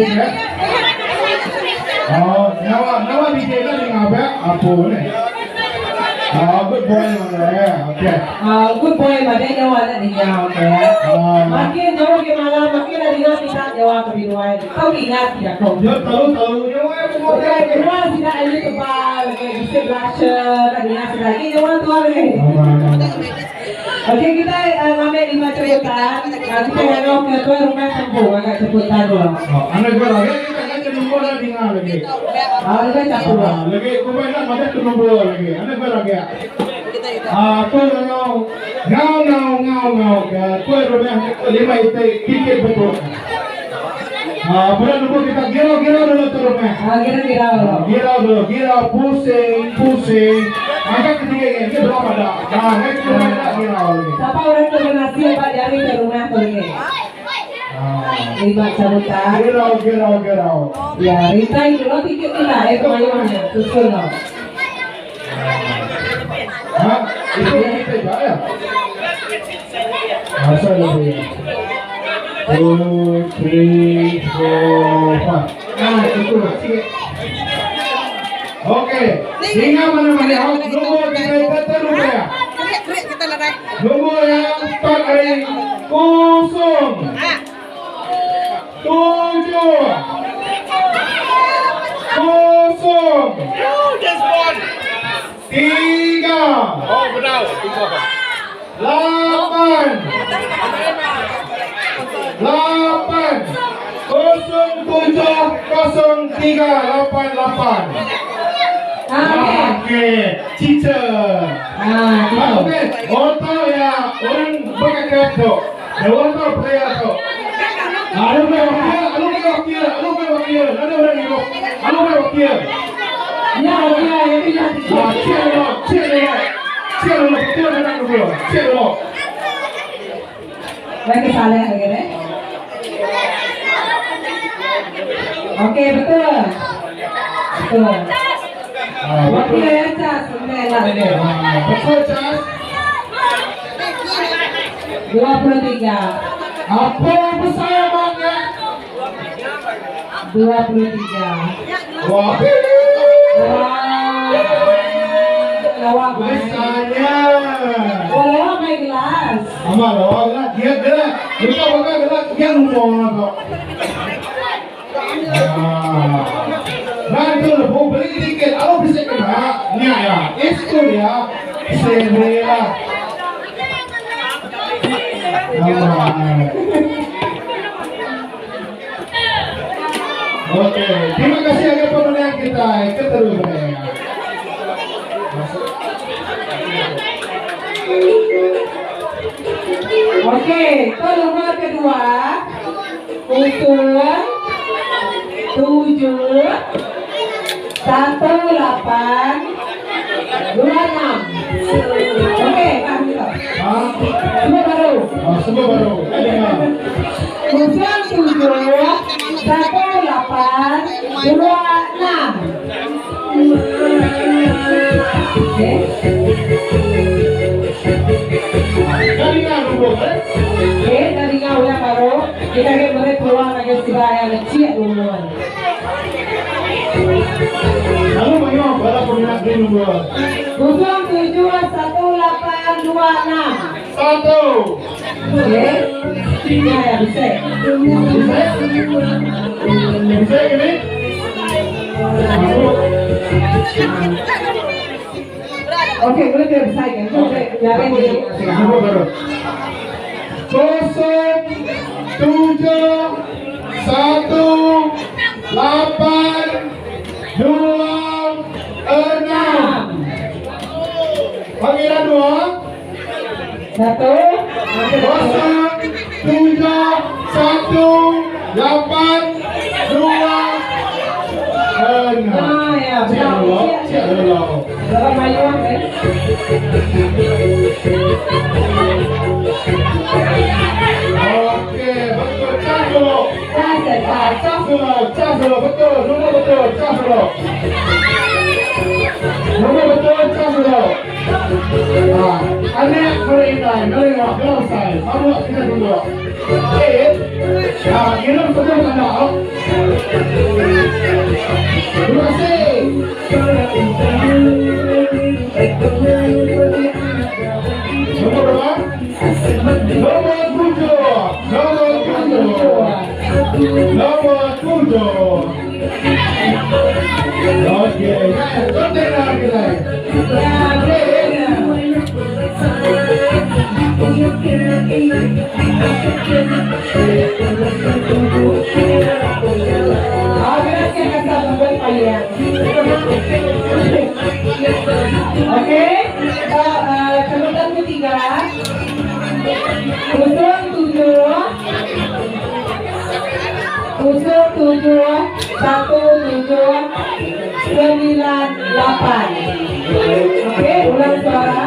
Tiket. Oh, nyawa nyawa DJ nya ninga be apu ni. Oh, good boy mana eh. Okey. Ah, good boy madai nyawa nya ninga okey. Ah. Makin jauh ke malam makin dah ninga kita nyawa ke binuai. Tau ingat sida ko. Dia tahu tahu nyawa yang Okey, keluar sida ayu tebal, okey, bisi blusher, dah ninga sida agi nyawa tua lagi. Okey, kita uh, ngambil lima jemputan. Uh, kita ngangau ke tuan rumah tembu agak jemputan dulu. Oh, anak gua lagi kita kan nombor dah dengar lagi. Ah, kita campur. Ah, lagi aku main nak macam tu nombor lagi. Anak gua lagi. Ah, aku ngau ngau ngau ngau ngau ke tuan rumah lima itu tiket betul. Ah, pada nombor kita gira-gira dulu tu rumah. Ah, kira-kira dulu. Gira dulu, gira pusing, pusing. Angkat ketiga ini, ini belum ada. Nah, ini belum ada gira lagi. Siapa orang tu bernasi pak jari ke rumah tu ni? Ah, Lima cabutan. gira, gira, gira. Ya, rintai dulu tiket kita eh kemayuannya. Susun loh. Hah? Itu kita ya? Masa lebih. Two, three, four, five. Ah, itu. Sikit. Okey. Hingga mana-mana. Nombor kita terus ya. Nombor yang empat hari kosong. Tujuh. Kosong. Tiga. Oh, benar. Tiga. Lapan. Lapan. Kosong tujuh kosong tiga lapan lapan. Ah, okey. Okey, cica. Ah, itu. Okey, orang tahu ya, orang pakai tu. Orang tahu player tu. Alu punya wakil, alu punya wakil, alu punya wakil, ada orang hidup. Alu punya wakil. Ya, ya, ini ya. Ah, cek dulu, cek dulu. Cek dulu, betul menang dulu. Cek dulu. Baik salah lagi deh. Okey, betul. Betul. Ah, betul. Wakil ya, Cas. Lah. Ah, betul, Cas. 23. Apa besar abangnya? 23. Wah, Wah. Lawak main. besarnya. Oh, lawak main gelas. Ama lawak lah, dia gelak. Dia bakal gelak, dia ngomong lah kok. Ah. Nah itu loh, beli tiket, kalau bisa kena, ni ya, itu dia, saya Ah. Oke, terima kasih agar pemenang kita. Ikut terus ya. Masuk. Okey, ke nomor kedua. Usul 7 1 8 2 6. Okey, faham kita. Ah, Semua baru. oh, semua baru. Eh, dengar. Usul 7 1 8 2 6. Okey. Dah dengar nombor, eh? Okey, tadi ngau udah baru. Kita akan beri peluang agar si yang kecil duluan. Lalu banyak bala peminat di nombor. 0 7 1 8 2 6. Satu. Okey. Ya, ya, bisa. Bisa? Bisa ini? Masuk. Okey, boleh tidak bisa kan? Boleh. Nyari di. Nombor baru. 0 7 1 8 2 6. Panggilan dua. Satu. 0 7 1 8 2 6. Ah, ya, Cek betul. dulu, cek dulu. Berapa mayuan kan? Okey, betul. Cas dulu. Cas, cas. Cas dulu, cas dulu, betul. Nombor betul, cas dulu. Nombor betul, cas dulu. Ah. Anak meri indai, meri awak gelar besai, mabuk kita duduk. Eh, ah, ngirum sebut tanda. Oh. Terima kasih. Nomor berapa? Nomor 7. Nomor 7. Nomor 7. Okey, contoh lagi lah. Ya, betul. Oh, gracias kasama payang. Okey, catatan ketiga. 07 07 17 98. Okey, ulang suara.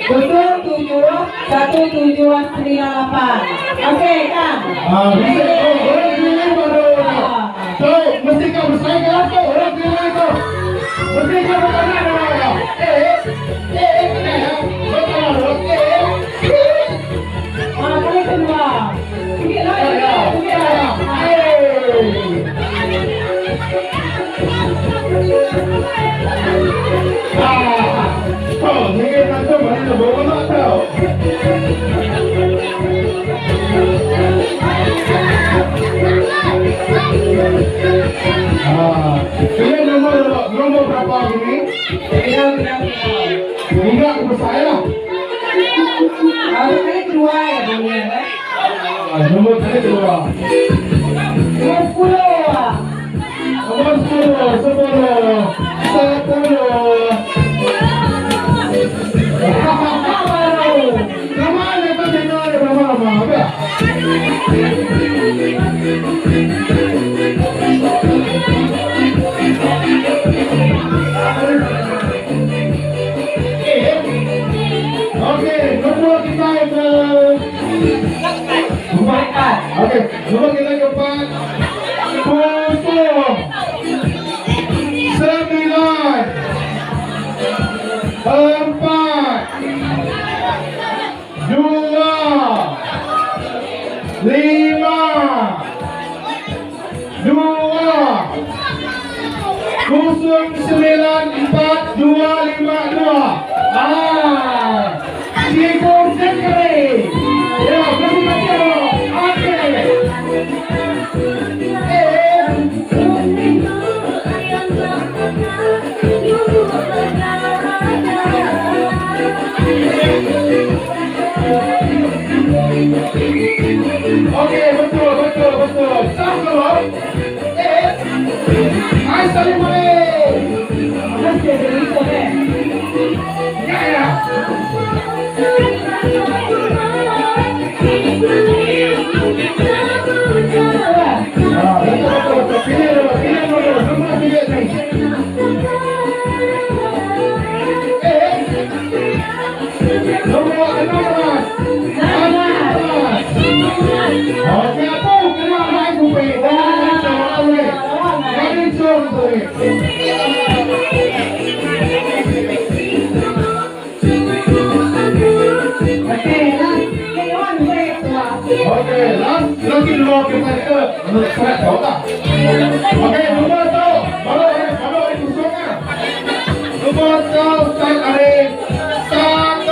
07 17 98. Okey, Kang. Ah, bisa. Oh, orang pilih baru. So, mesti kau bersaing kan tu? Orang pilih tu. Mesti kau bertanya dengan kau. Eh, eh, eh, bertanya. Eh, Ah, kali kedua. Sikit lagi, sikit lagi. Eh. Ah, oh, ni macam mana bawa nak tahu. Ah, ini nombor nombor berapa ini? Bilang, bilang, bilang. Enggak bersaing lah. Ah, kali kedua ya, Bung ya. Ah, nombor kali kedua. Nomor 10. Nomor 10, 10, 10. Baru. Nama dia tu tengok dia berapa lama? Apa? Eh, okey, nombor kita yang ke empat. Empat. Okey, nombor kita yang keempat. 0 9 4 2 5 2 0 9 4 2 5 2. Ah, Cikgu Zikri. Ya, kasih macam. Okey. Eh, Okey, betul, betul, betul. Sah belum? Eh, Hai, salim boleh. Masih ada itu, eh. Ya, ya. Ah, betul, betul, betul. Pilih dulu, pilih dulu. Semua pilih ni. Eh, nombor 16. 16. Okey, apa? Kena naik kupe. Boleh. Boleh, boleh. Okey, lah. Kewan saya tua. Okey, last lagi dua kita ke saya tahu tak? Okey, nombor tu. Baru baru ada kosong ah. Nombor tu start ada 1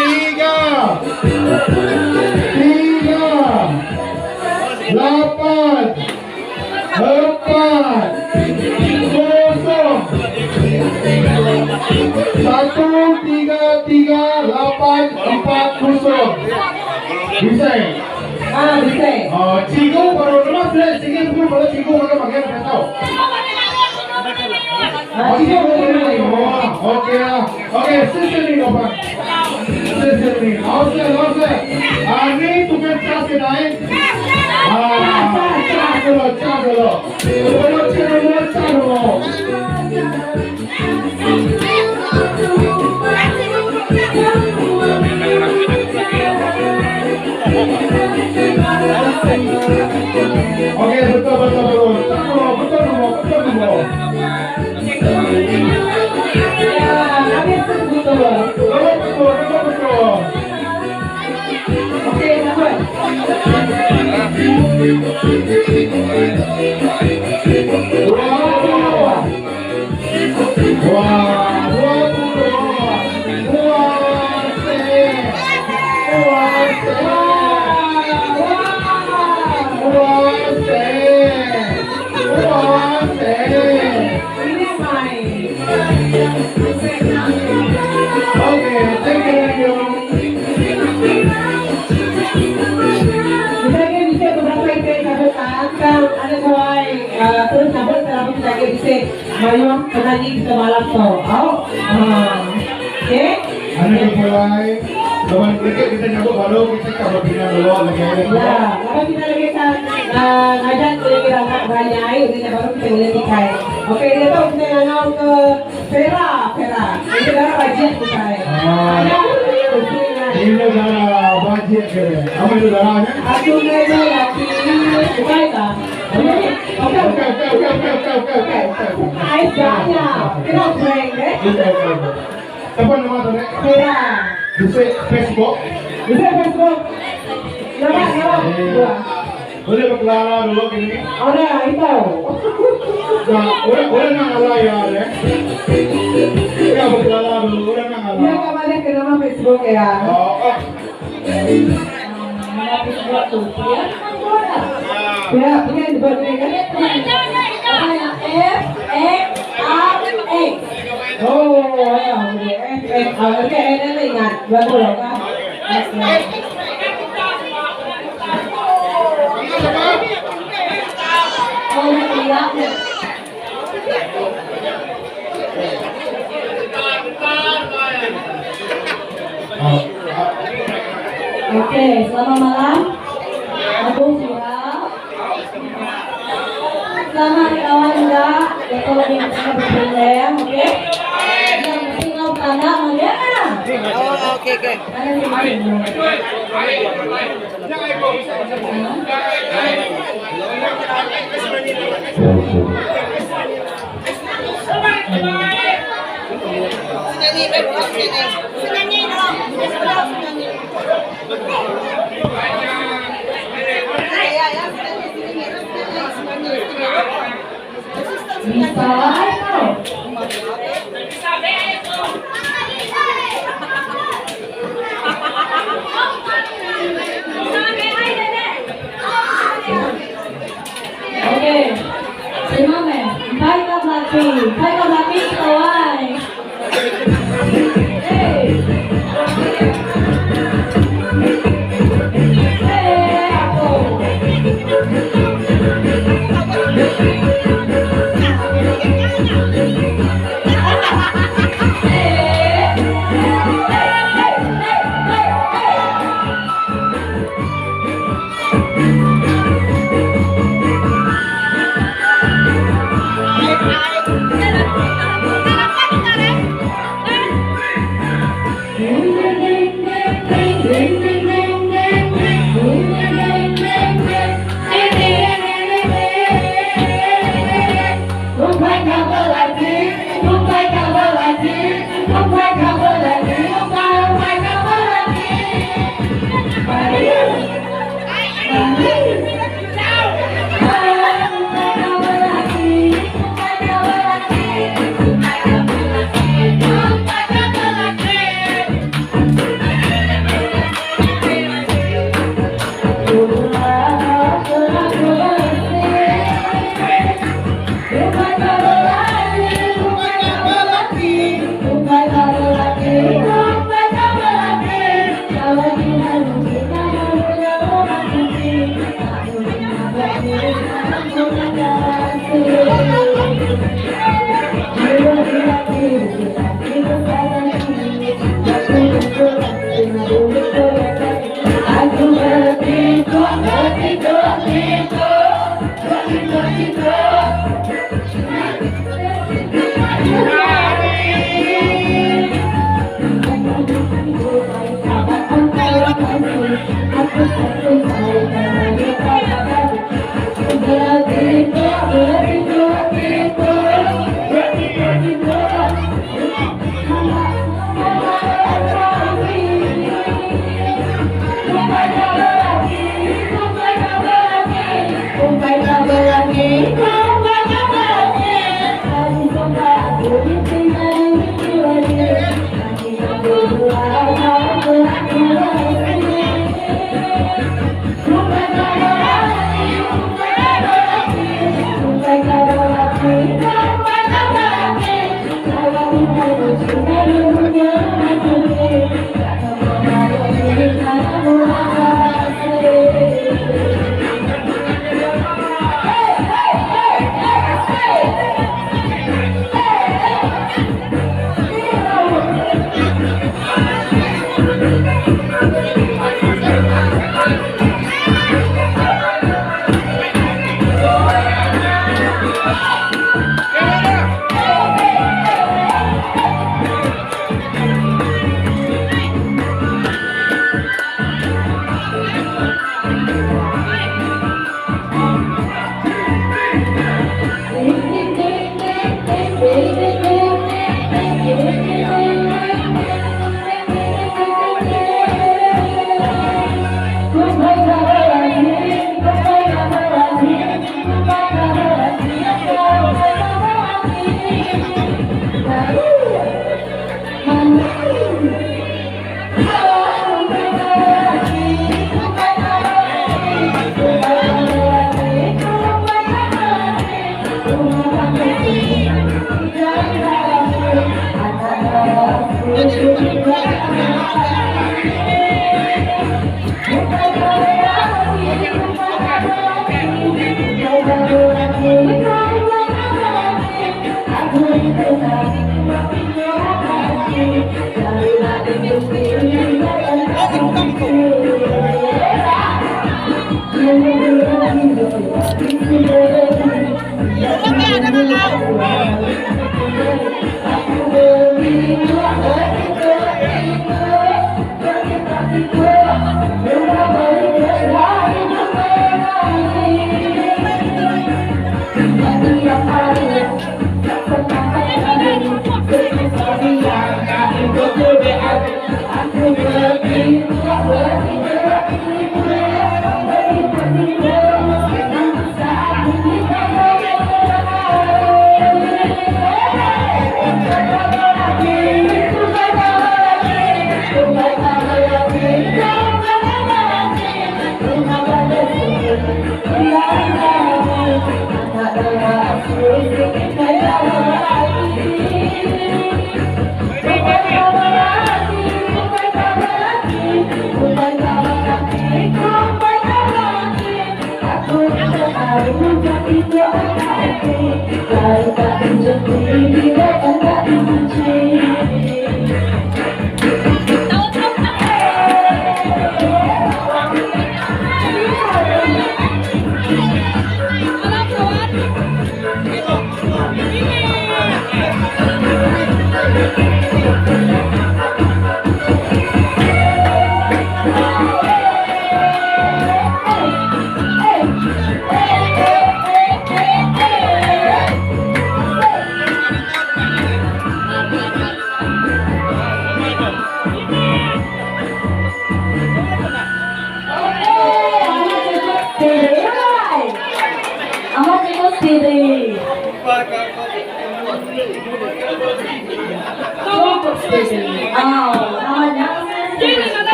3 3 8 4 0 1 3 3 8 4 0. Bisa? Ah, bisa. Oh, cikgu baru nama sudah cikgu pun baru cikgu mana bagian saya tahu. Ah, Oh, cikgu cikgu boleh. Oh, okey lah. Okey, 谢谢你老板。谢谢你，老师老师。啊，你tukar cas ke naik? Ah, cas dulu, cas dulu. Kalau cas dulu, cas dulu. Okey, betul betul betul. Cas dulu, betul dulu, betul dulu. Wah, 20. Wah, se. Wah, se. Wah, se. Wah, se. Ini main. Okay, thank you, thank you. Kita lagi bisa beberapa itu sambutan kan ada kuai terus sambut dalam kita lagi bisa mayu penyanyi kita malam tu. Oh, okay. Ano yung mulai? Lawan kita kita nyambut baru kita cover pinang dulu lagi. Ya, lepas kita lagi sa ngajak lagi anak beranyai, udah baru kita boleh tikai. Okey, dia tahu kita ngangau ke Vera, Vera. Itu darah wajib kita. Ah. Ada. Ini darah wajib ke? Apa itu darahnya? Aku nanya laki, bukan tak? Okey, okey, Okey, okey, okey, okey, okey, okey, okey. Ais banyak. Kena prank eh. Okey, okey, okey. Siapa nama tu ni? Vera. Bisa Facebook. Bisa Facebook. Nama, nama. Dua. Boleh berkenalan dulu gini. Ada itu. Nah, orang orang nak ngalah ya, le. Ya berkenalan dulu, orang nak Dia ngalah. kabarnya ke nama Facebook ya. Oh, oh. Nama Facebook tu ya. Ya, punya dibuat ni kan? F X R X. Oh, ya, F X R. Oke, ini ingat. Bagus loh kan? Oh, iya. Ah, Oke, selamat malam. Aku Sura. Selamat hari kawan juga. Ya kalau ingin berbincang, oke? Yang penting kau tanda, ya. Oh, oke, oke. Ada di mana? Senyanyi, eh, bukan senyanyi. Senyanyi dong. Senyanyi. Ya, ya, senyanyi, senyanyi, senyanyi, senyanyi. Bisa. Oke. Terima meh. Bye ka Blackpink. Bye ka Blackpink kawan. Hey. Hey, aku. Hey. Hey, hey, hey, hey, hey.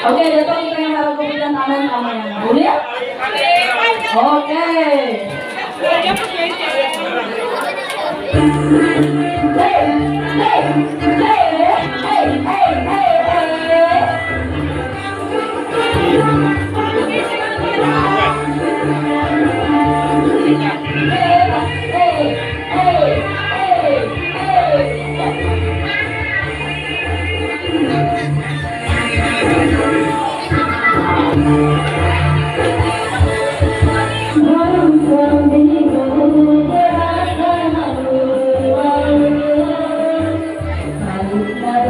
Okey, datang kita yang lagu kemudian aman aman. Boleh? Okey. Hey, hey, hey, hey, hey, hey, hey. Hey, hey, hey, hey.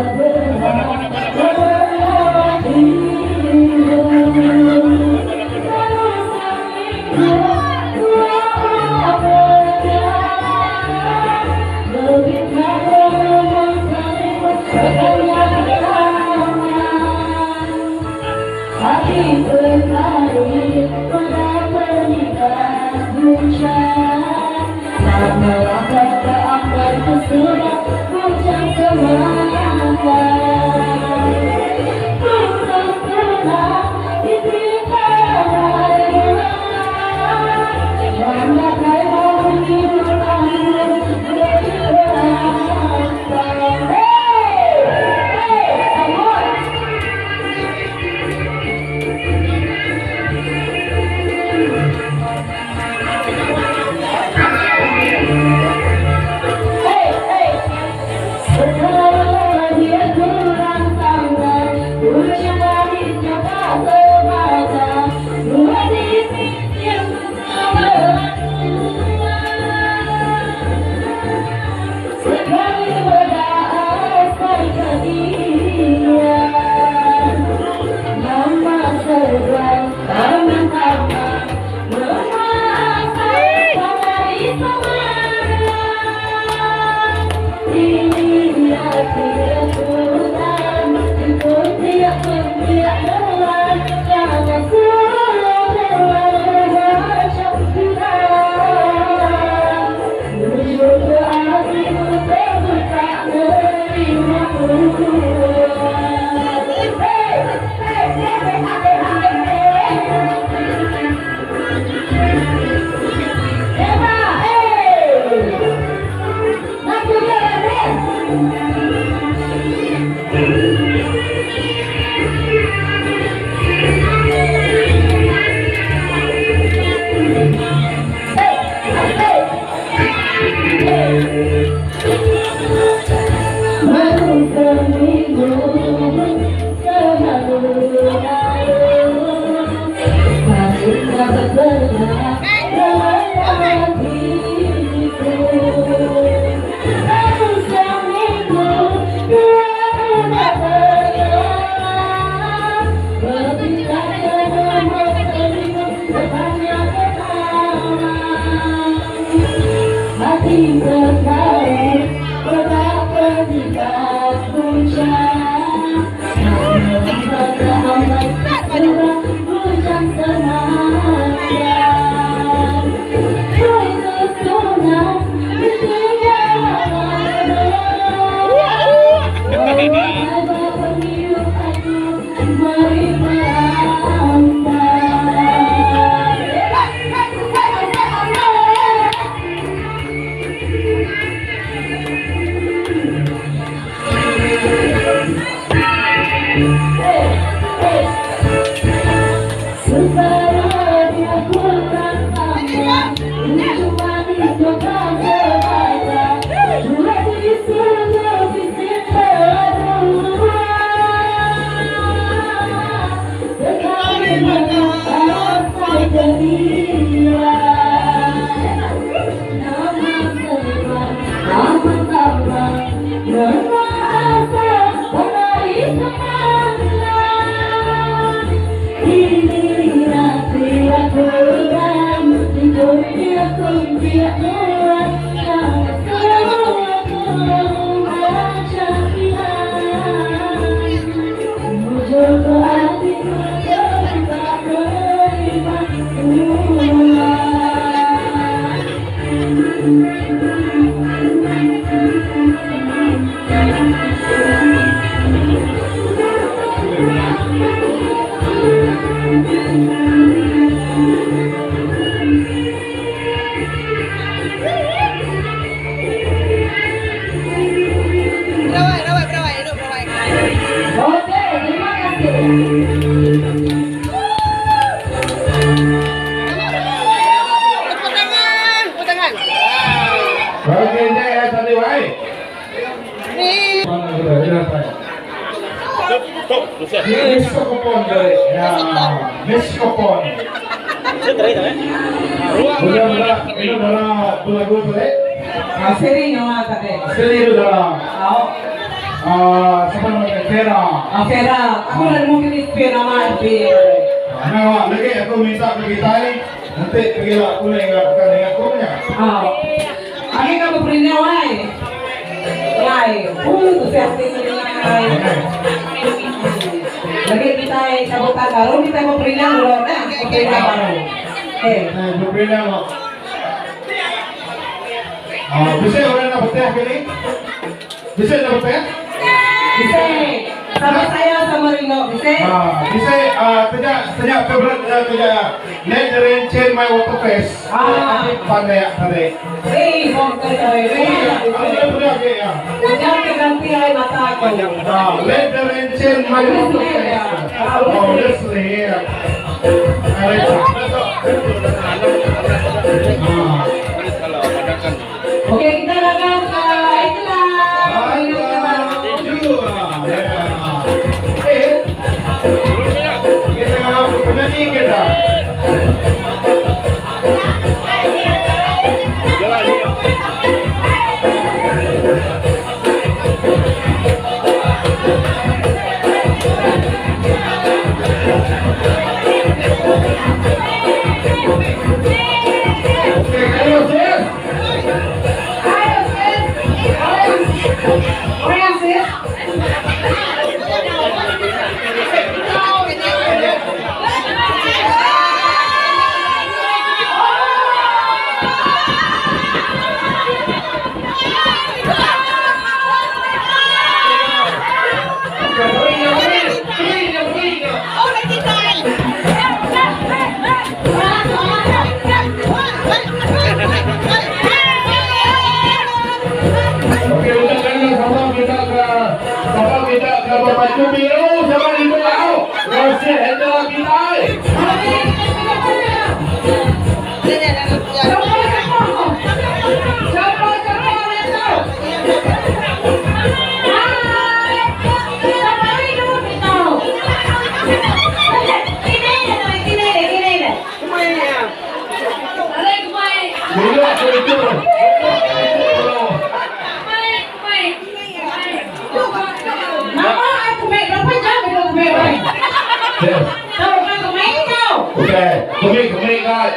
Tau bukan kemai kau. Okey, kemi kemi kan.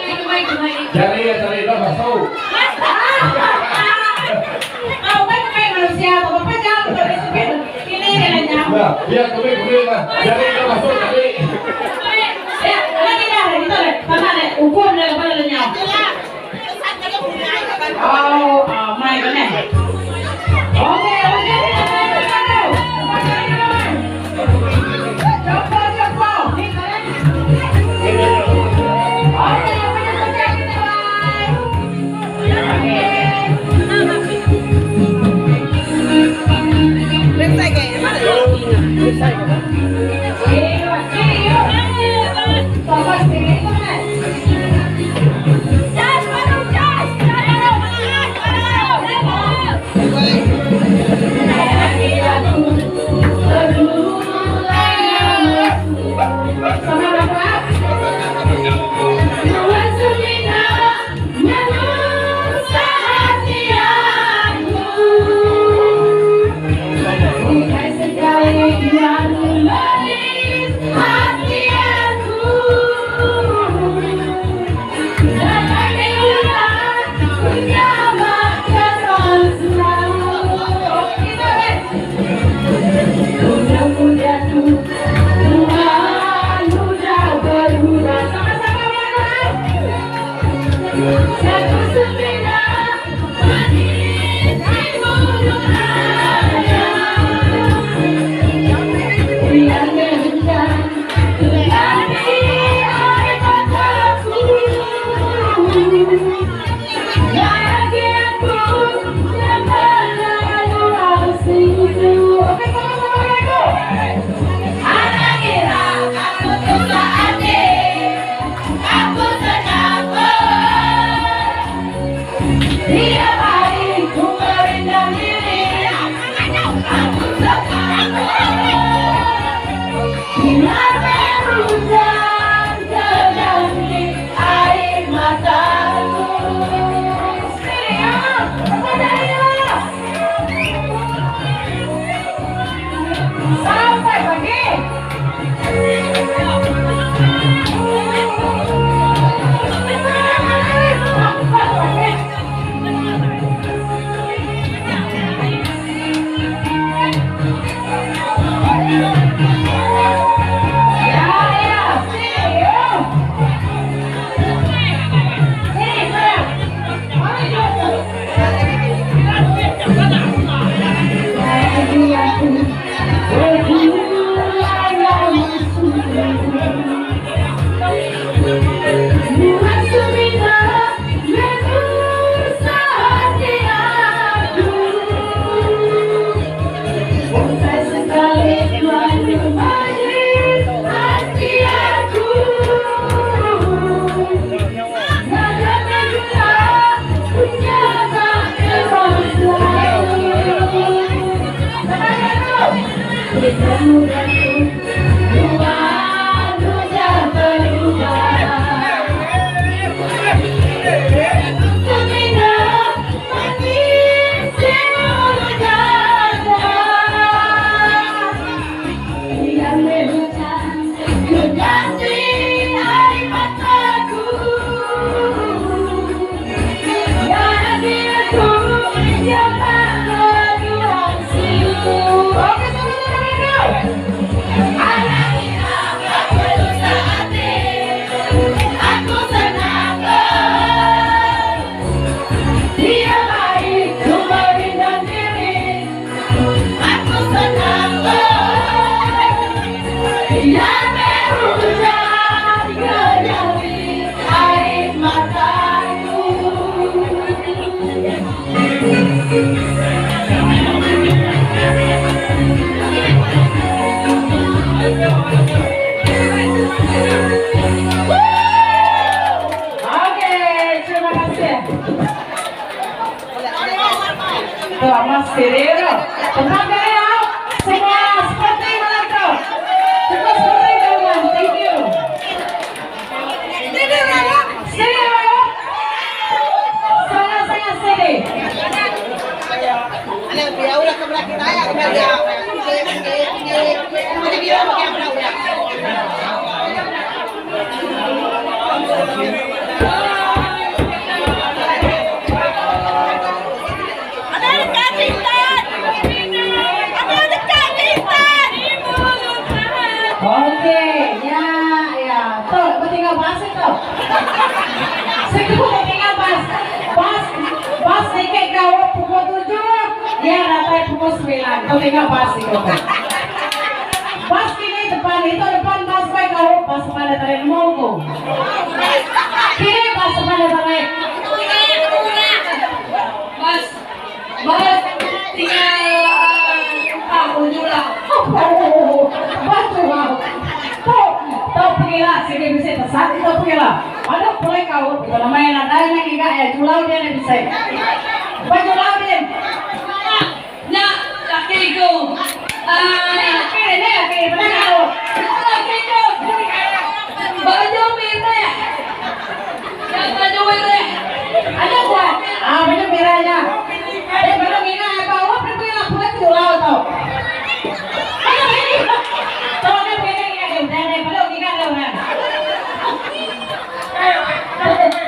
Jari ya jari dah masuk. Tau bukan kemai manusia, atau apa jam ini dengan Ya, ya kemi kemi lah. Jari dah masuk jari. Ya, lagi dah, gitu deh. Sama deh, ukur deh apa lenyap. Oh, my goodness. Okey, okey. Cepat, cepat. Okey, kita bye. Sama bapak. Sama-sama melakukan. Oke, sama-sama lagu. Tiap hari ku merendam diri. Aku senang. Biar hujan terganti air mataku. Serius, apa daya? Sampai pagi. Ya, ya, serius. Sini, sayang. Oke, sama-sama lagu. Aku senang. Tiap hari ku merendam diri. Aku senang. Biar hujan genangi air mataku. Oke, terima kasih. Tuh, Mas Siriro. Tenang ya. Semua seperti melangkah. Cukup seperti itu, teman. Thank you. Siriro. Sangat-sangat sedih. Ano, biya ulah ke belakang saya, ke belakang. Oke, oke, oke. Mana biya pakai apa ulah? semilan. Kau tinggal bas iko tu. Bas kini depan itu depan bas bai kau bas pada tarik nemu ku. Kini bas pada tarik. Bas bas tinggal ah ujung lah. Oh, batu kau. Tau tau pergilah sini bisa tersat itu pergilah. Ada pulai kau kalau main ada yang enggak ya julau dia nak bisa. Bajulau dia.